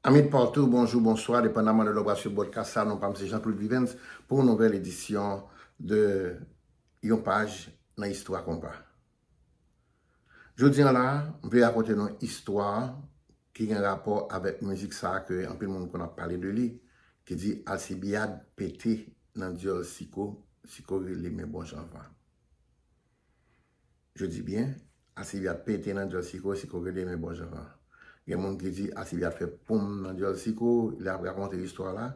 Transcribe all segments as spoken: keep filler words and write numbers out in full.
Amis de partout, bonjou, bonswa, depandaman de lè w ap swiv podcast sa, non pa m se Jean-Claude Vivens pou yon nouvèl edisyon de yon paj nan istwa konpa. Jodi a la, m vle rakonte nou istwa ki gen rapò avèk mizik sa ke anpil moun konn ap pale de li, ki di Alcibiade pete nan dyòl Siko, Siko rele men bon jan van. Je dis bien, Alcibiade pete nan dyòl Siko, Siko rele men bon jan van. Gen moun ki di Alcibiade fè poum nan dyòl Siko, lè ap rakonte istwa la.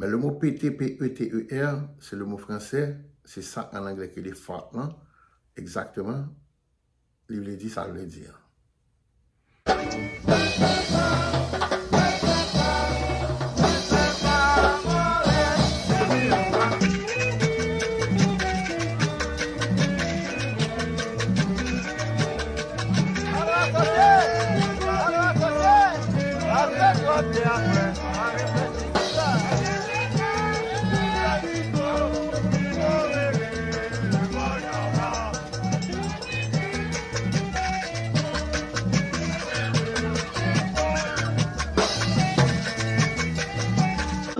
Men le mo pete, P E T E R, se le mo fransè, se sa an anglè ki rele fart lan. Egzakteman, li vle di sa l vle di an.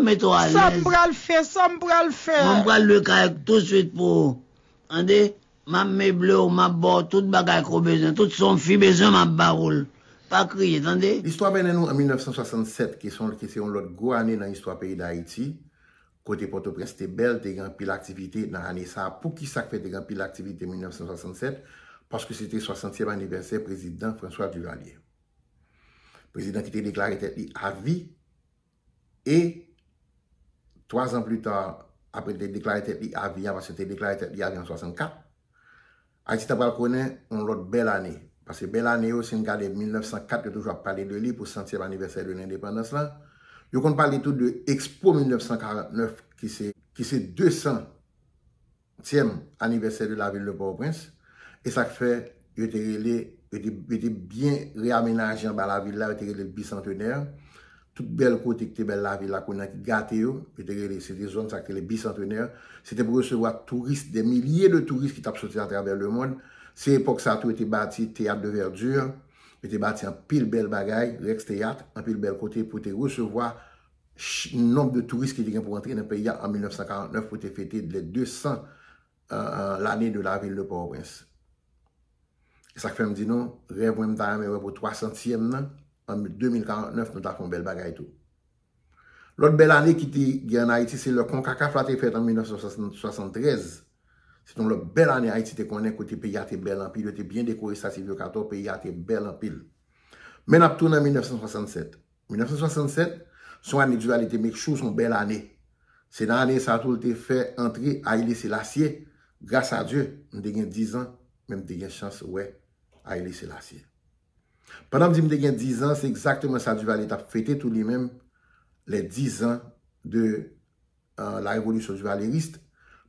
Mete w alèz. Sa m pral fè, sa m pral fè. Mwen m pral lwe kay touswit pou ou. Tande? M ap meble w, m ap ba w tout bagay ke w bezwen. Tout sa yon fi bezwen, m ap ba ou l. Pa kriye, tande? Istwa mennen nou an mil nèf san swasannsèt, ki se yon, ki se yon lòt gwo ane nan istwa peyi Dayiti, kote Pòtoprens te bèl, te gen anpil aktivite nan ane sa a. Poukisa k fè te gen anpil aktivite mil nèf san swasannsèt? Paske se te swasanntyèm anivèsè prezidan François Duvalier. Prezidan ki te deklare tèt li a vi, e twa zan pli ta, apre l te deklare tèt li a vi a, paske l te deklare tèt li a vi an swasannkat, Ayiti ta pral konnen yon lòt bèl ane. Paske bèl ane yo, si n gade mil nèf san kat, yo toujou ap pale de li pou santyèm anivèsè de lendepandans lan. Yo konn pale tou de Expo mil nèf san karant nèf, ki se, ki se de san tyèm anivèsè de la ville de Port-au-Prince. E sa k fè yo te rele, yo te, yo te byen reyamenaje anba lavil la, yo te rele l Bicentenaire. Tout bèl kote ki te bèl lavil la, kounye a ki gate yo, yo te rele, se te zòn sa ki te rele Bicentenaire. Se te pou resevwa touris, des milliers de touristes ki t ap soti atravè lemonn. Se epòk sa tou, yo te bati Théâtre de Verdure, yo te bati anpil bèl bagay, Rex Théâtre, anpil bèl kote pou te resevwa ch-, nonb de touris ki te gen pou antre nan peyi a an mil nèf san karant nèf pou te fete les deux cents, euh, euh, l'année de la ville de Port-au-Prince. E sa k fè m di nou, rèv mwen m ta renmen wè pou twa santyèm nan, an de mil karant nèf, nou ta fè yon bèl bagay tou. Lòt bèl ane ki te gen ann Ayiti, se lè konkakaf la te fèt an mil nèf san swasanntrèz. Se te yon lòt bèl ane Ayiti te konnen kote peyi a te bèl anpil, yo te byen dekore Stati Vikatò, peyi a te bèl anpil. Men n ap tounen an mil nèf san swasannsèt. Mil nèf san swasannsèt, se yon ane Duvalier te make sure se yon bèl ane. Se nan ane sa tou l te fè antre Haïlé Sélassié. Gras a Dye, m te gen dizan, men m te gen chans wè Haïlé Sélassié. Pandan m di m te gen dizan, se egzakteman sa Duvalier t ap fete tou li menm, les dix ans de, euh, la révolution duvalieriste,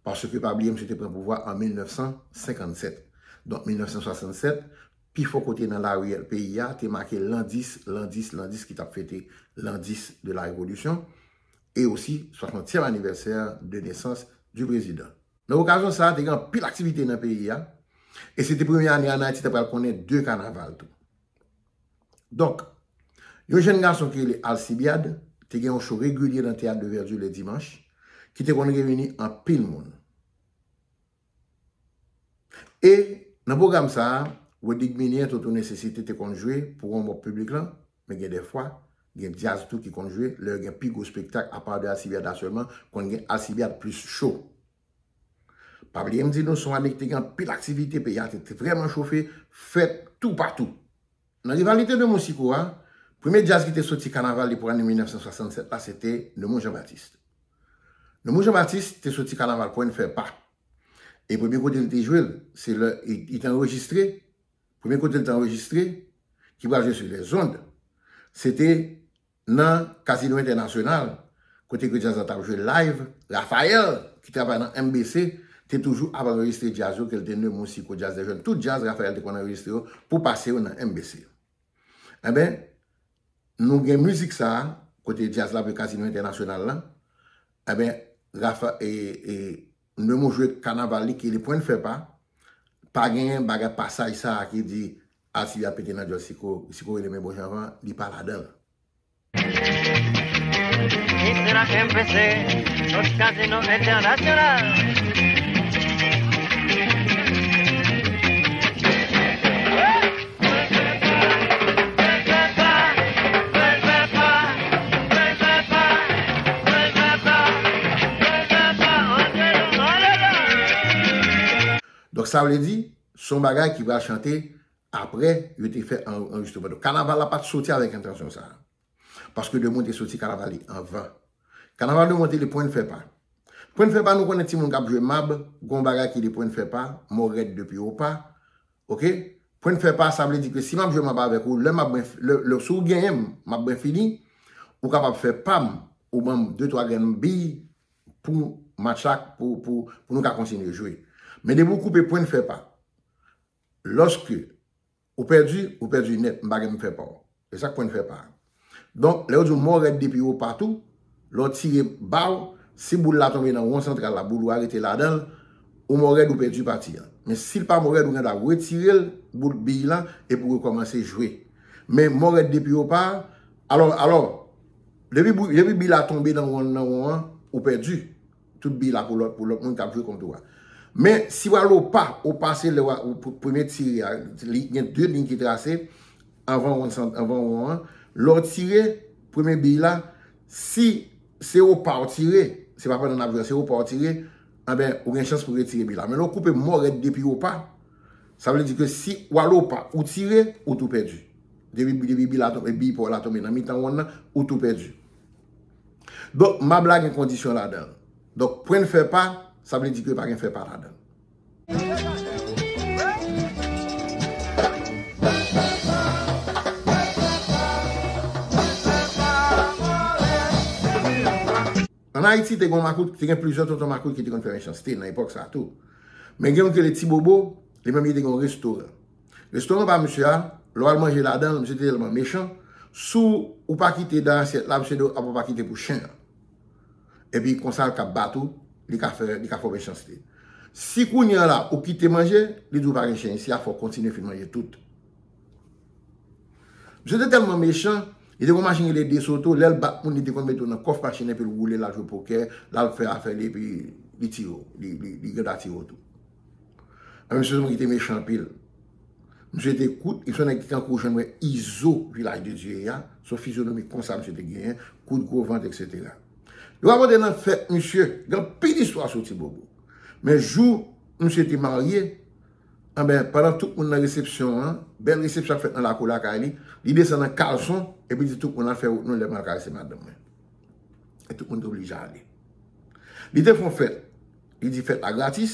paske pa bliye misye te pran pouvwa an mil nèf san senkannsèt. Donk, mil nèf san swasannsèt, pifò kote nan lari peyi a te make lan dis, lan dis, lan dis ki t ap fete lan dis de la révolution, e osi swasantyèm anivèsè de nesans du président. Nan okazyon sa a, te gen anpil aktivite nan peyi a, e se te premye ane ann Ayiti ta pral konnen de kanaval tou. Donk, yon jèn gason ki rele Alcibiade te gen yon show regilye nan Théâtre de Verdure le dimanche, ki te konn reyini anpil moun. E nan pwogram sa a, Rodrigue Minière, Toto Nécessité te konn jwe pou wòm-wòp piblik lan, men gen dèfwa, gen djaz tou ki konn jwe, lè gen pi gwo spektak, apa de Alcibiade la sèlman, konn gen Alcibiade plis show. Pa bliye m di nou, se yon ane ki te gen anpil aktivite, peyi a te, te vrèman chofe, fèt toupatou. Nan rivalite Nemours Siko a, premye djaz ki te soti kanaval li pou ane mil nèf san swasannsèt la, se te Nemours Jean Baptiste. Nemours Jean Baptiste te soti kanaval Pwen Fè Pa. E premye kote li te jwe l, se lè li, li te anrejistre, premye kote li te anrejistre, ki pral jwe sou lèzond, se te nan Casino International, kote ke djaz la t ap jwe live, Raphaël, ki travay nan M B C, te toujou ap anrejistre djaz yo, ke l te Nemours Siko, Jazz des Jeunes. Tout djaz, Raphaël te konn anrejistre yo pou pase yo nan M B C. Enben, nou gen mizik sa a, kote djaz la ap jwe Casino International la. Enben, Rafa, e, e, Nemours jwe kanaval li ki rele Pwen Fè Pa, pa gen bagay pasaj sa a ki di Alcibiade pete nan dyòl Siko, Siko rele men bon jan van, li pa ladan l. M P C, Los Casinos International. Donk, sa vle di, se yon bagay ki pral chante apre yo te fè an- anrejistreman. Donk, kanaval la pa t soti avèk entansyon sa a. Paske de moun te soti kanaval li anvan. Kanaval de moun te li pwen fè pa. Pwen fè pa, nou konnen timoun k ap jwe mab, gon bagay ki li pwen fè pa, mò rèd depi opa. Oke? Pwen fè pa, sa vle di ke si m ap jwe mab avèk ou, lè m ap bwen, lè, lè, si w genyen m, m ap bwen fini, ou kapab fè pa m, ou ban m de twa grenn biy pou match la, pou, pou, pou nou ka kontinye jwe. Men depi w koupe pwen fè pa, lòske ou pèdi, ou pèdi nèt, m pa gen m fè pa w. E sa k pwen fè pa. Donk, lè yo di w mò rèd depi opa tou, lè w tire ba w, si boul la tonbe nan won santral la, boul ou a rete ladan l, ou mò rèd ou pèdi pati an. Men si l pa mò rèd, ou gen dwa retire l, boul biy lan, epi w rekòmanse jwe. Men mò rèd depi opa, alò, alò, depi, bou- depi biy la tonbe nan won, nan won an, ou pèdi. Tout biy la pou lòt, pou lòt moun k ap jwe kont ou a. Men si w al opa, opa se lè w a- ou pr- premye tire a, li gen de liy ki trase anvan won, anvan won an. Lè w tire premye biy la, si se opa w tire, se pa pandan n ap jwe, se opa w tire, anben, ou gen chans pou retire biy la. Men lè w koupe mò rèd depi opa, sa vle di ke si w al opa, ou tire, ou tou pèdi. Depi, depi biy la tonbe, biy pa w la tonbe nan mitan won nan, ou tou pèdi. Donk, mab la gen kondisyon ladan l. Donk, pwen fè pa, sa vle di ke pa gen fè pa ladan l. Ann Ayiti, te gen makout, te gen plizyè tonton makout ki te konn fè mechanste nan epòk sa a tou. Men gen youn ki rele Ti Bobo, li menm li te gen yon restoran. Restoran pa misye a, lè w al manje ladan l, misye te tèlman mechan, si w pa kite nan asyèt la, misye di w, apa w pa kite pou chen an. Epi konsa l ka bat ou, li ka fè, li ka fè w mechanste. Si kounye a la, ou kite manje, li di w pa gen chen isi a, fò w kontinye fin manje tout. Misye te tèlman mechan, li te gon machin rele De Soto, lè l bat moun, li te konn mete w nan kòf machin epi l woule l al jwe pokè, l al fè afè li epi li tiye w, li, li, li gen dwa tiye w tou. Anben, misye se yon moun ki te mechan anpil. Misye te kout, li se yon nèg ki tankou w jwenn wè Izo, Vilaj de Dye a, se yon fizyonomi konsa misye te genyen, kout gwo vant, etsetera. Yo rakonte nan fèt misye, gen anpil istwa sou Ti Bobo. Men jou misye te marye, anben, pandan tout moun nan resepsyon an, bèl resepsyon ap fèt nan lakou lakay li, li desann an kalson, epi di tout moun al fè wout nou, lè m al karese madanm mwen. E tout moun te oblije ale. Li te fè yon fèt. Li di fèt la gratis.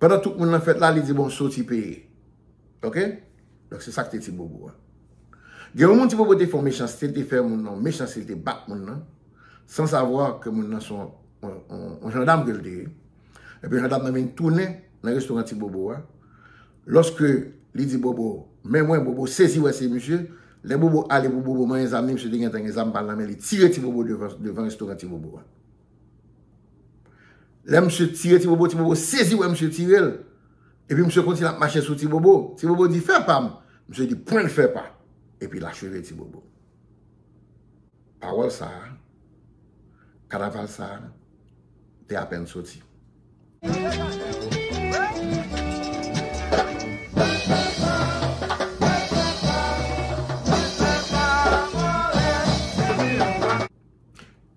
Pandan tout moun nan fèt la, li di bon, soti peye. Oke? Donk se sa k te Ti Bobo a. Gen yon moun Ti Bobo te fè yon mechanste, li te fè moun nan yon mechanste, li te bat moun nan, san savwa ke moun nan se yon, yon, yon, yon jandam ke l te ye. Epi jandam nan vin tounen nan restoran Ti Bobo a. Lòske li di Bobo, men mwen, Bobo sezi wè se misye. Lè Bobo ale pou Bobo manyen zam li, misye te gentan gen zam pa l nan men li, tire Ti Bobo devan, devan restoran Ti Bobo a. Lè misye tire Ti Bobo, Ti Bobo sezi wè misye tire l. Epi misye kontinye ap mache sou Ti Bobo. Ti Bobo di, fè pa m. Misye di, pwen fè pa. Epi l acheve Ti Bobo. Pawòl sa a, kanaval sa a, te apèn soti.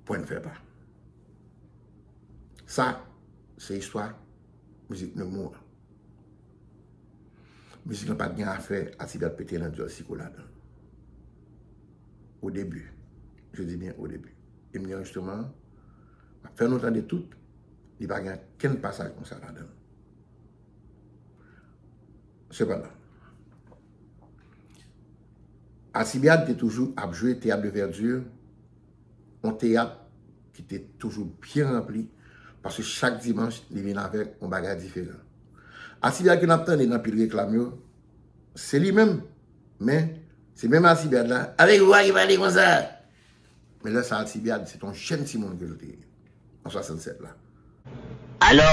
Pwen fè pa. Sa, se istwa mizik Nemou an. Mizik lan pa t gen afè Alcibiade pete nan dyòl siko ladan l. Au début. Je dis bien au début. E m gen anrejistreman an, m ap fè nou tande tout, li pa gen okenn pasaj konsa ladan l. Sepandan, Alcibiade te toujou ap jwe Théâtre de Verdure, yon teyat ki te toujou byen ranpli, paske chak dimanch, li vin avèk yon bagay diferan. Alcibiade ke n ap tande nan pil reklam yo, se li menm, men se menm Alcibiade la, avèk vwa ki pale konsa. Men lè sa Alcibiade, se t yon jèn timoun ke l te ye, an swasannsèt la. Alò,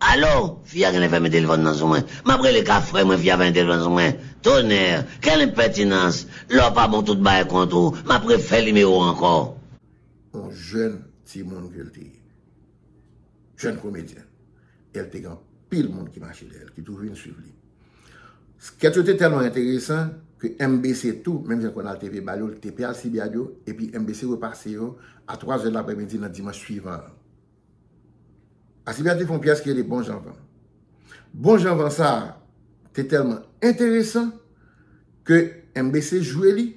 alò, fi a genlè fèmen telefòn nan sou mwen. M ap rele ka frè mwen, fi a fèmen telefòn sou mwen. Tonnerre, quelle impertinence! Lè w pa bon tout bagay kont ou, m ap refè nimewo ankò. yon jèn timoun ke l te ye. Jèn komedyen. E l te gen anpil moun ki mache dèyè l, ki toujou vin swiv li. Skèt yo te tèlman enteresan ke M B C tou, menm jan Konal te vle ba l yo, li te peye Alcibiade yo, epi M B C repase yo a twa zè de laprèmidi nan dimanch swivan an. Alcibiade te fè yon pyès ki rele Bon Jan Van. Bon Jan Van sa a te tèlman enteresan ke M B C jwe li,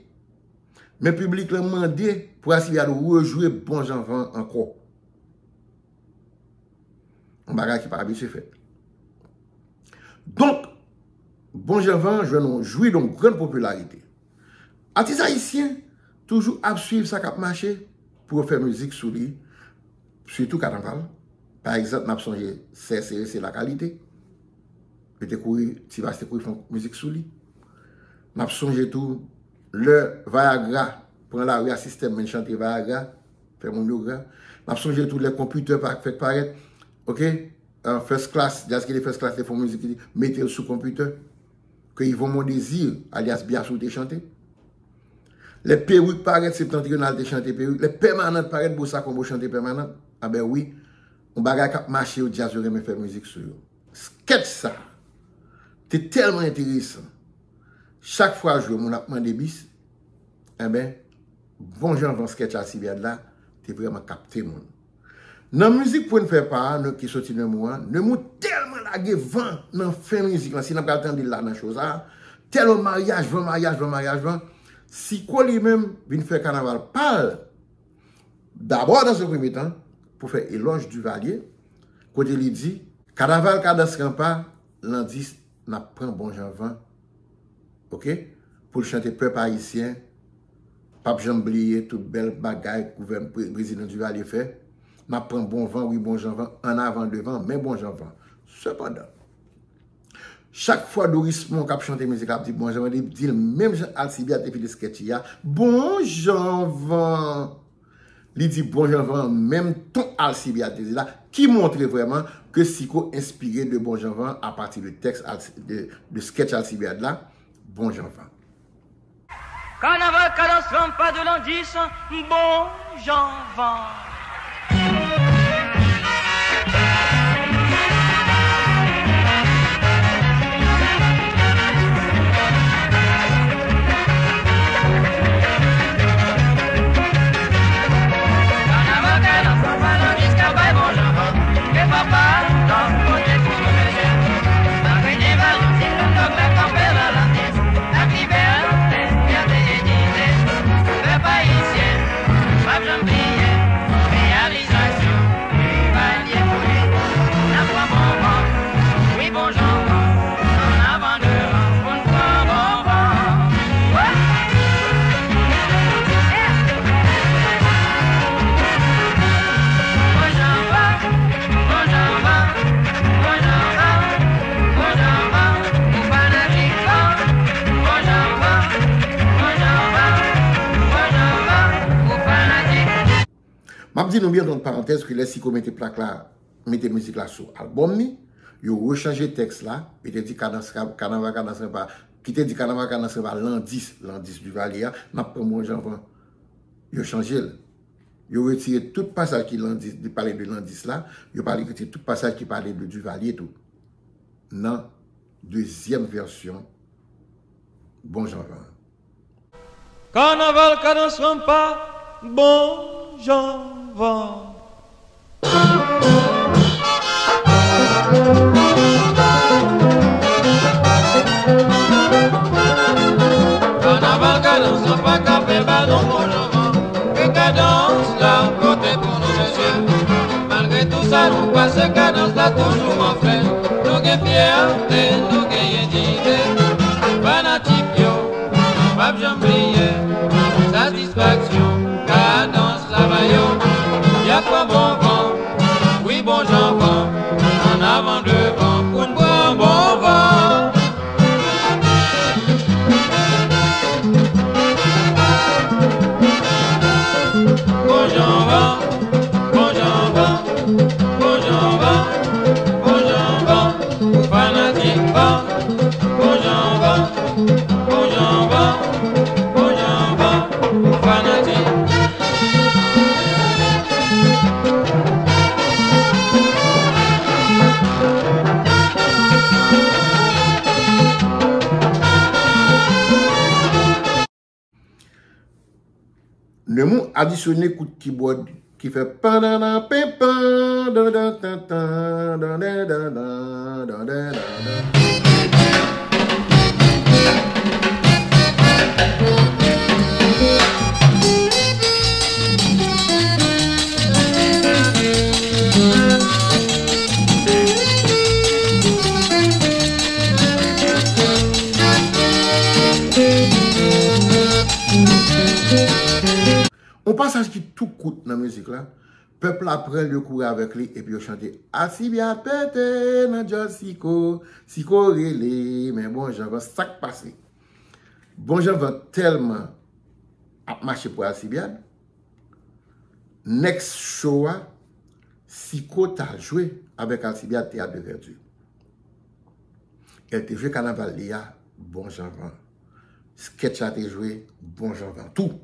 men piblik lan mande pou Alcibiade rejwe Bon Jan Van ankò. Yon bagay ki pa abitye fèt. Donk, Bon Jan Van jwenn yon, jwi yon grann popilarite. Atis ayisyen toujou ap swiv sa k ap mache pou yo fè mizik sou li, sitou kanaval. Pa egzanp, n ap sonje Sè Sere se lakalite. Yo te kouri, Ti Bas te kouri fè yon mizik sou li. N ap sonje tou lè Viagra pran lari a, Sistèm menm chante Viagra, fè moun yo gra. N ap sonje tou lè Konpitè pa fèk parèt. Oke? Ah, First Class, djaz ki te First Class te fè yon mizik ki mete l sou Konpitè. Ke Yvon Mondésir, alyas Biasou te chante. Lè Perik parèt, Septentrional te chante Perik. Lè Pèmanant parèt, Bossa Combo chante Pèmanant. Anben wi, yon bagay k ap mache yo, djaz yo renmen fè mizik sou yo. Skèt sa te tèlman enteresan. Chak fwa jwe, moun ap mande bis. Enben, Bon Jan Van skèt Alcibiade la te vrèman kapte moun. Nan mizik Pwen fè pa a, nou ki soti Nemou an, Nemou tèlman lage van nan fen mizik lan, si n ap pral tande l la nan cho sa a, tèlman maryaj van, maryaj van, maryaj van, Siko li menm vin fè kanaval pa l, dabò dans un premier temps, pou fè elòj Duvalier, kote li di, kanaval Kadans Ranpa, Landis, n ap pran Bon Jan Van, oke? Pou l chante pèp ayisyen, p ap janm bliye tout bèl bagay gouvèn-, pre-, prezidan Duvalier fè. N ap pran Bon Van, wi, Bon Jan Van, ann avan devan, men Bon Jan Van. Sepandan, chak fwa Doris Mon k ap chante mizik la ap di Bon Jan Van, li di l menm jan Alcibiade te file skèt li a, Bon Jan Van. Li di Bon Jan Van menm ton Alcibiade te di la, ki montre vrèman ke Siko enspire de Bon Jan Van apati de tèks Alci-, de, de skèt Alcibiade la, Bon Jan Van. Kanaval Kadans Ranpa de Landis, Bon Jan Van. Kanaval Kadans Ranpa Landis k ap bay Bon Jan Van. Ke papa, lòt kote pou nou mesye. Malgre devalansi, lòt la kanpe la Landis. Ak libète, fyète e diyite. Pèp ayisyen, p ap janm bliye. Reyalizasyon, Duvalier pou li. N ap pran bon van, wi, Bon Jan Van. Ann avan devan, pou n pran bon van. Bon Jan Van, Bon Jan Van, Bon Jan Van, Bon Jan Van, pou fanatik van. Bon Jan Van, Bon Jan Van, Bon Jan Van, pou fanatik. M ap di nou byen, ant parantèz, ke lè Siko mete plak la, mete mizik la sou albòm li, yo rechanje tèks la, yo te di Kadans Ra-, Kanaval Kadans Ranpa, ki te di Kanaval Kadans Ranpa Landis, Landis Duvalier a, n ap pran Bon Jan Van. Yo chanje l. Yo retire tout pasaj ki Landis, ki pale de Landis la, yo pale, retire tout pasaj ki pale de Duvalier tou. Nan dezyèm vèsyon Bon Jan Van. Kanaval Kadans Ranpa, Bon Jan Van. Kanaval Kadans Ranpa k ap fè bal nou Bon Jan Van. Ke kadans la pote pou nou mesye. Malgre tou sa nou pase, kadans la toujou an flè. Nou gen fyète, nou genyen diyite. Fanatik yo, nou p ap janm bliye. Satisfaksyon, kadans la ba yo. Y ap pran bon van, wi, Bon Jan Van. Ann avan devan pou n pran bon van. Bon Jan Van, Bon Jan Van, Bon Jan Van, Bon Jan Van, pou fanatik van. Bon Jan Van, Bon Jan Van, Bon Jan Van, pou fanatik. Nemou adisyone kout kibòd ki fè pandandan penpan, dandan tantan, dandan dandan, dandan dandan. On pasaj ki tou kout nan mizik la, pèp la pran l, yo kouri avèk li, epi yo chante Alcibiade pete nan djòl Siko, Siko rele, men bon jan van, sa k pase? Bon jan van tèlman ap mache pou Alcibiade, next show a, Siko t al jwe avèk Alcibiade Théâtre de Verdure. El te jwe kanaval li a bon jan van. Sketch la te jwe bon jan van tou.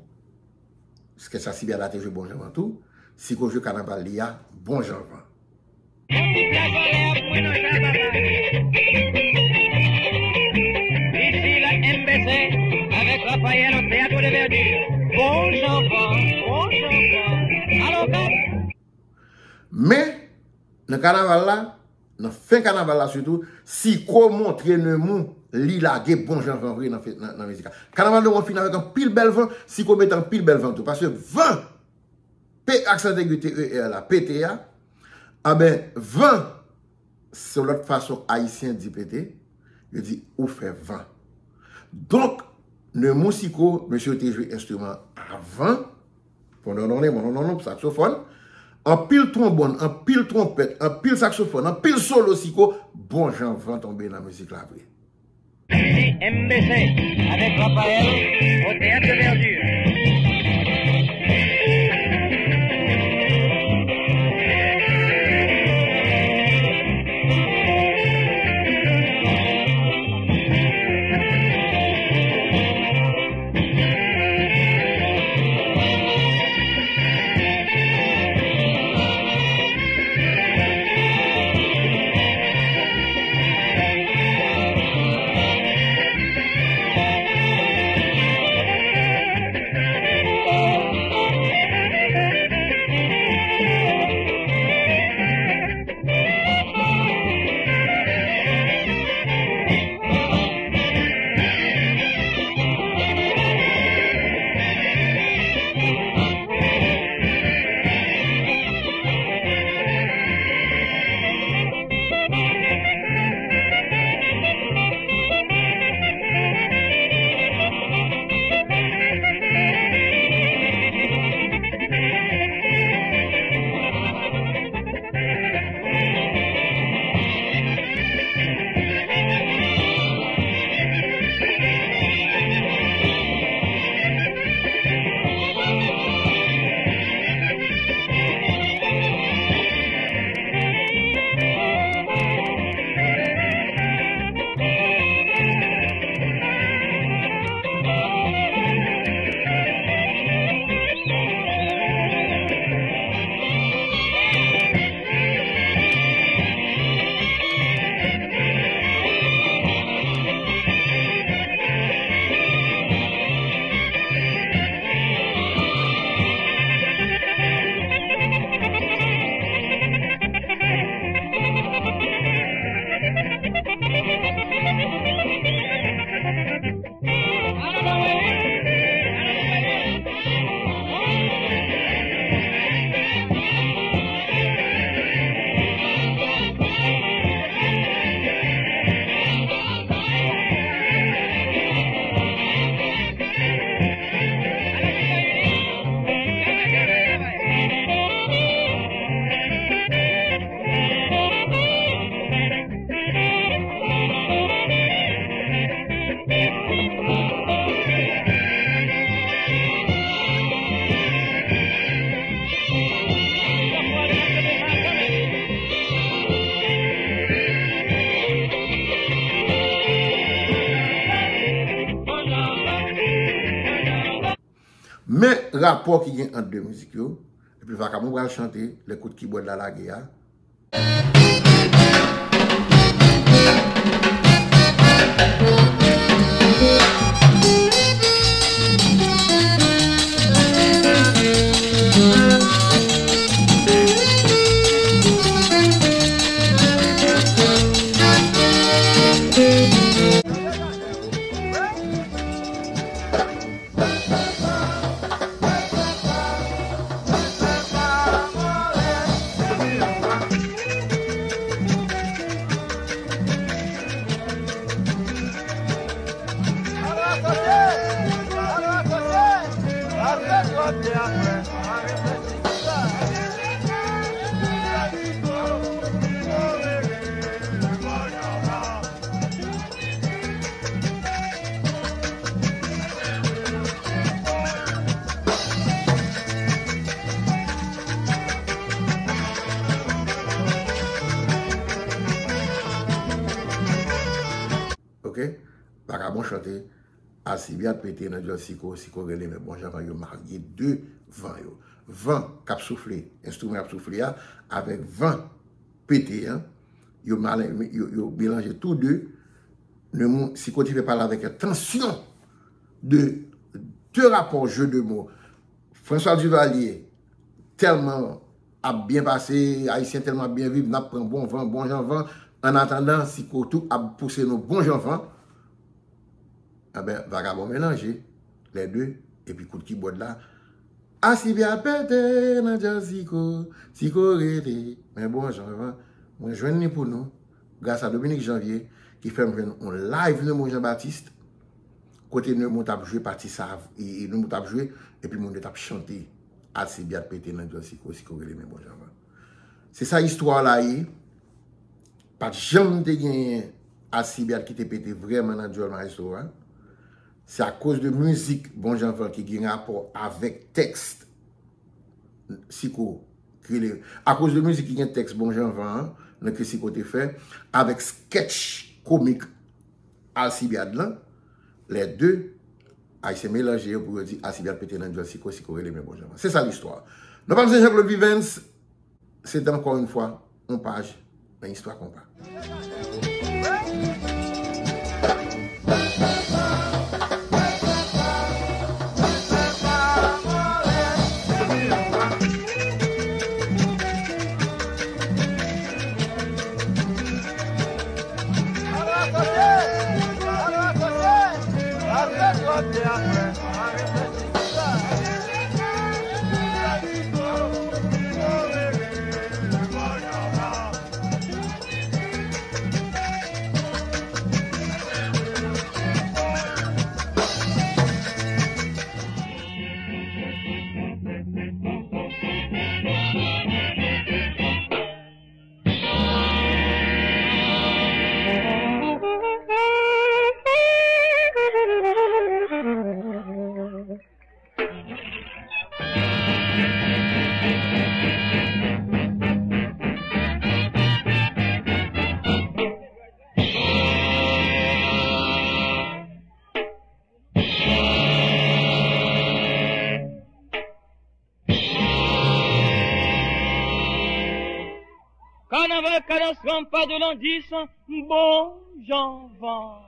Sketch Alcibiade la te jwe bon jan van tou. Siko jwe kanaval li a bon jan van. Ici la M B C avec Raphaël au théâtre de verdure. Bon jan van, bon jan van. Alò, gad. Men, nan kanaval la, nan fen kanaval la sitou, Siko montre Nemou li lage bon jan van vre nan, fe- nan, nan mizik la. Kanaval Nemou fin avèk anpil bèl van, Siko mete anpil bèl van tou. Paske van, P aksan aigu T E R la, pete a, anben, van, se lòt fason Ayisyen di pete, yo di ou fè van. Donk, Nemou Siko, mesye yo te jwe enstriman a van, pononnonnen, pononnonnen, saksofòn, anpil twonbòn, anpil twonpèt, anpil saksofòn, anpil solo Siko, bon jan van tonbe nan mizik la vre. M B C avec Raphaël au théâtre de verdure. Men rapò ki gen ant de mizik yo, epi Vakabon pral chante lè kout kibòd la lage a. Ok? Vakabon chante, Alcibiade pete nan dyòl Siko, Siko rele men bon jan van yo marye de van yo. Van k ap soufle, enstriman ap soufle a, avèk van pete an, yo, malen, yo, yo melanje tou de. Nemou, Siko te fè pale avèk entansyon de, de rapò jeu de mots. François Duvalier tèlman ap byen pase, Ayisyen tèlman ap byen viv, n ap pran bon van, bon jan van. Annatandan, Siko tou ap pouse nou bon jan van. Enben, Vakabon melanje lè de, epi kout kibòd la. Alcibiade pete nan dyòl Siko, Siko rele men bon jan van. Mwen jwenn li pou nou, gras a Dominique Janvier, ki fè m jwenn yon live Nemou Jean Baptiste, kote Nemou t ap jwe pati sa, e, e Nemou t ap jwe, epi moun yo t ap chante Alcibiade pete nan dyòl Siko, Siko rele men bon jan van. Se sa istwa la ye. Pa t janm te genyen Alcibiade ki te pete vrèman nan dyòl maestro a. Se akoz de mizik bon jan van ki gen rapò avèk tèks Siko ki rele, akoz de mizik ki gen tèks bon jan van an, nan ke Siko te fè, avèk sketch komik Alcibiade lan, lè de, Ayisyen melanje yo pou yo di Alcibiade pete nan dyòl Siko, Siko rele men bon jan van. Se sa listwa. Non pa m se Jean Claude Vivens, se te ankò yon fwa, yon paj nan istwa konpa. Kanaval Kadans Ranpa de Landis, bon jan van.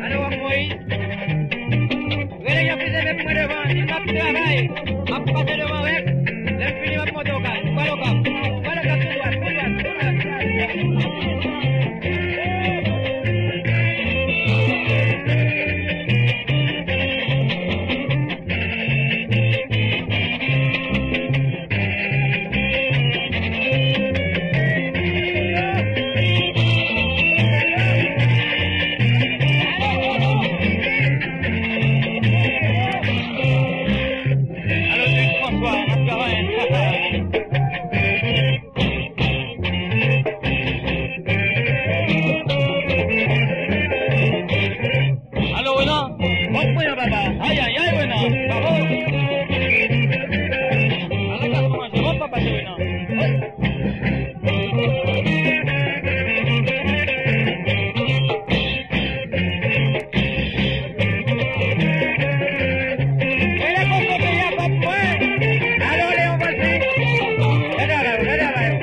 Alo, Wòk Moyiz. Rele Jean Fils Eve pou mwen devan, di m ap travay, m ap pase devan rèk, lè m fini m ap monte Okap, m pral Okap, m pral Okap tou dwat, tou dwat, tou dwat. Alo, Luis François, n ap travay. Alo, Renan. Hòp, mwen an, papa. Ayayay, Renan. Bravo. Ala gason manje. Hòp, papa, se Renan. Hòp. Rele Koko Peyi a, pap mwen. Alo, Leon Volcy. Gade travay yo, gade travay yo.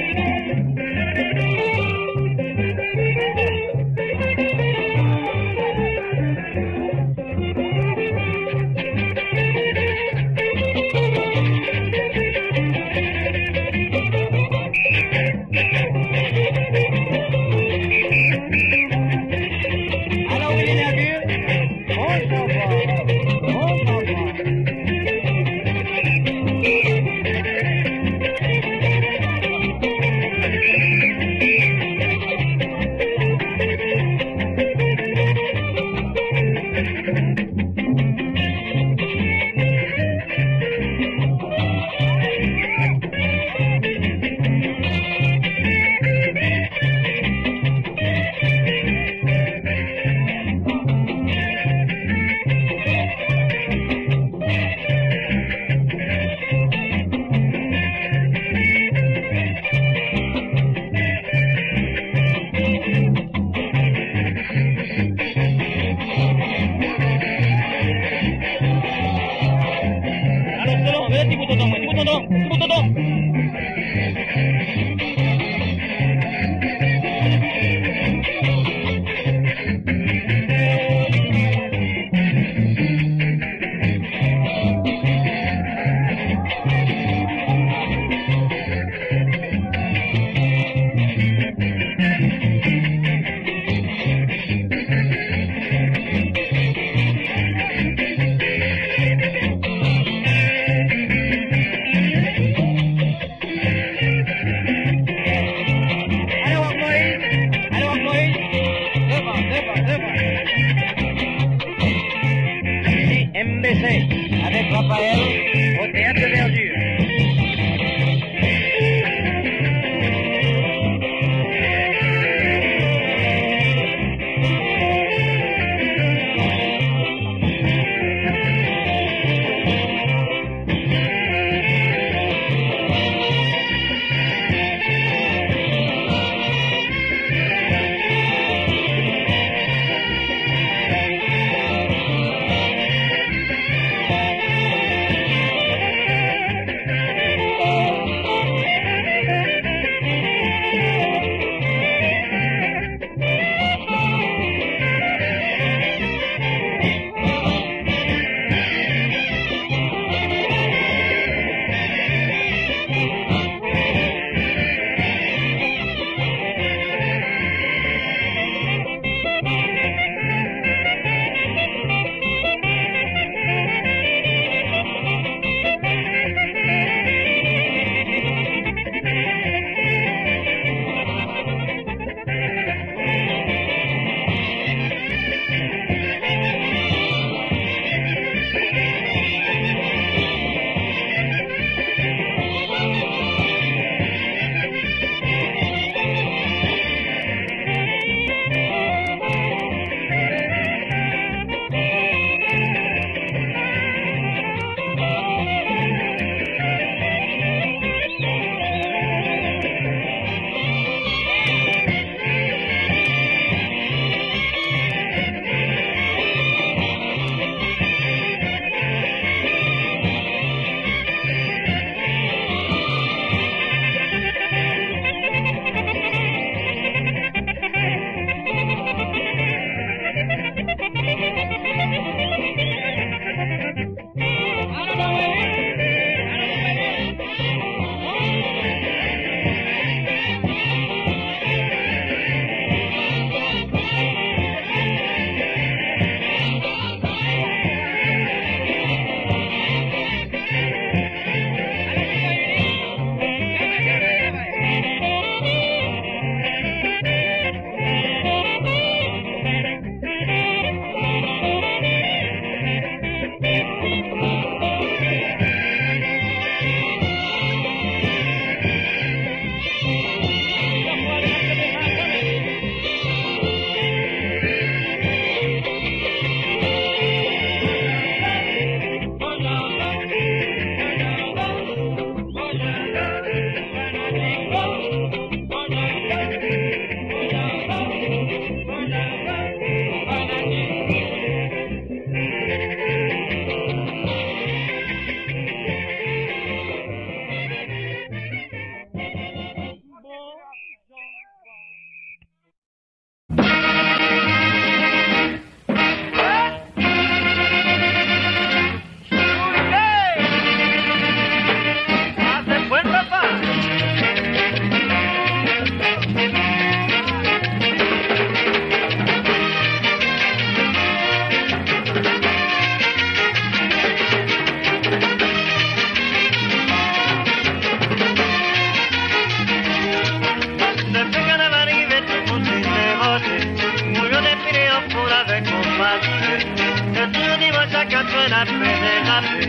Fè derape,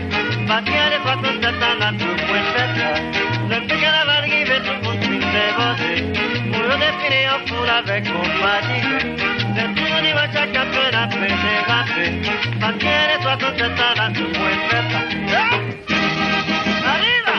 pa gen de fwa konn tèt la nan tou pwen fèt la. Lè ke kanaval rive, tout moun fin debòde. Pou yo defile an foul avèk konpa di. Lè tou moun di wè tchaka fè derape, pa gen de fwa konn tèt la nan tou pwen fèt la. Arriba!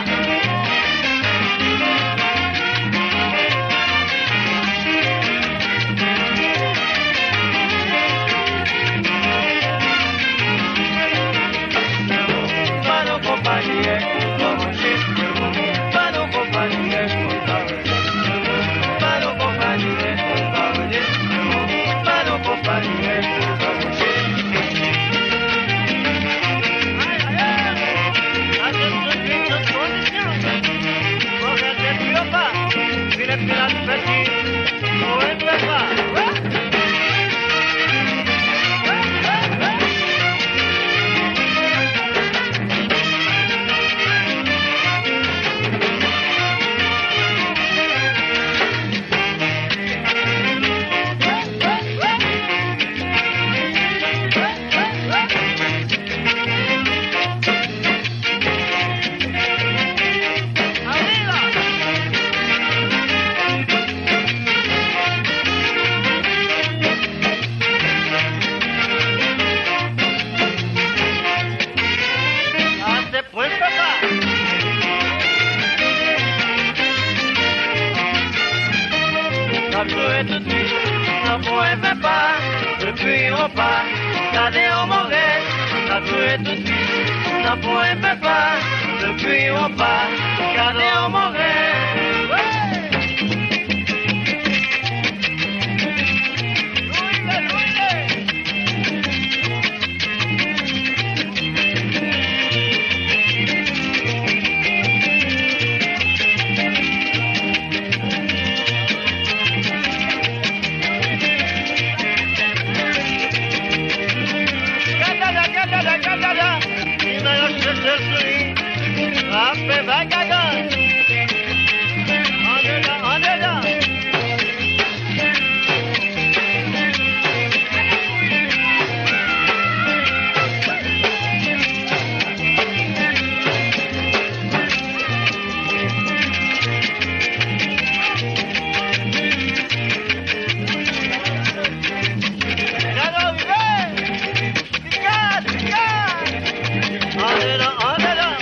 N ap jwe tout nuit, nan pwen fè pa, depi yon pa, gade yon move. N ap jwe tout nuit, nan pwen fè pa, depi yon pa, gade yon move. Gad dada, gad dada, gad dada. Li nan yon chèche sou li. L ap fè bagay. Andedan, andedan. Andedan, andedan.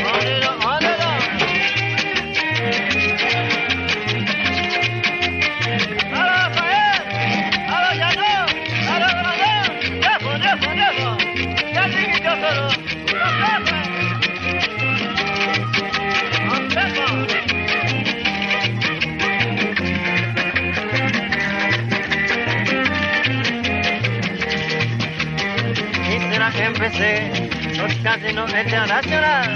Andedan, andedan. Alo, Rafael! Alo, Jano! Alo, Rolando! Devan, devan, devan! Gade ki djòkè la! Ici la M V C, Casino International.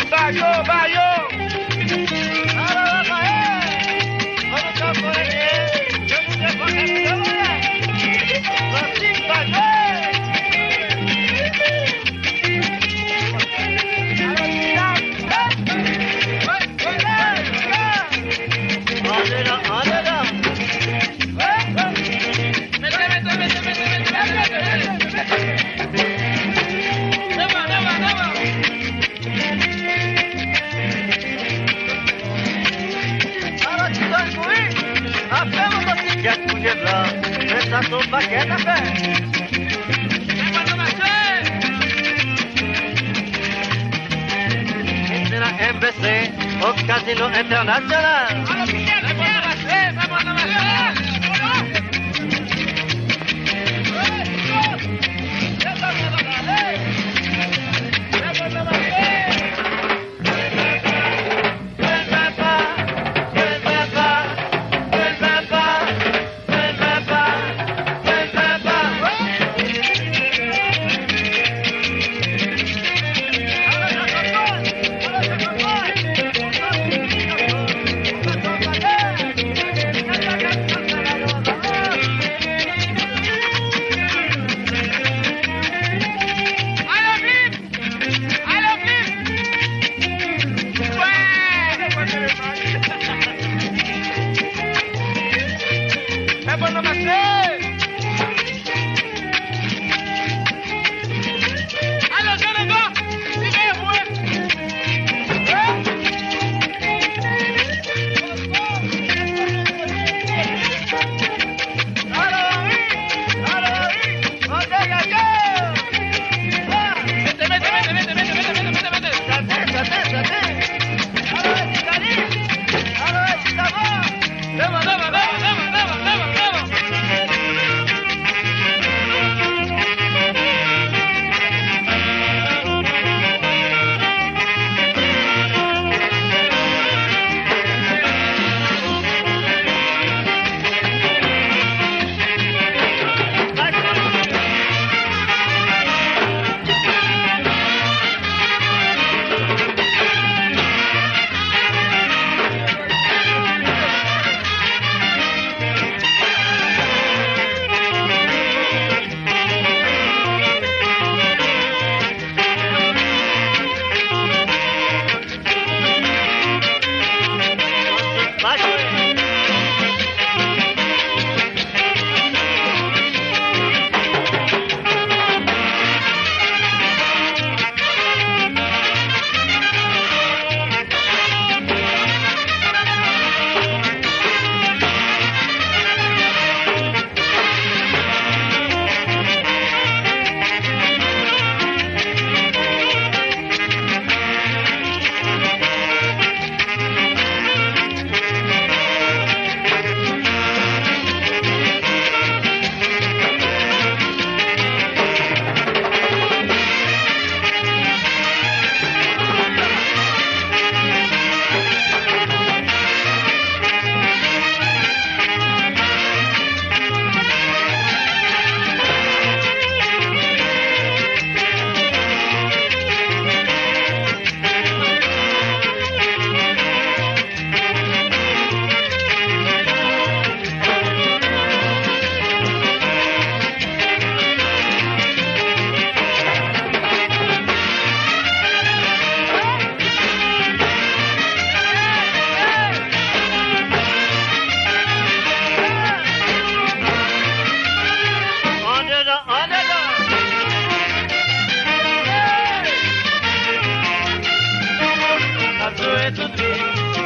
Ba yo, ba yo! Apre yon ti kèk kounye la, men sa se yon pakèt afè. Se nan M V C, o Casino International. Fè mwen nan mache, fè mwen nan mache.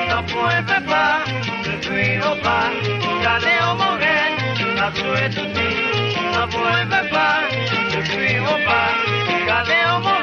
Tanpri, papa, se kri opa. Gade yon morèl, ap jwe tout mi. Tanpri, papa, se kri opa. Gade yon morèl.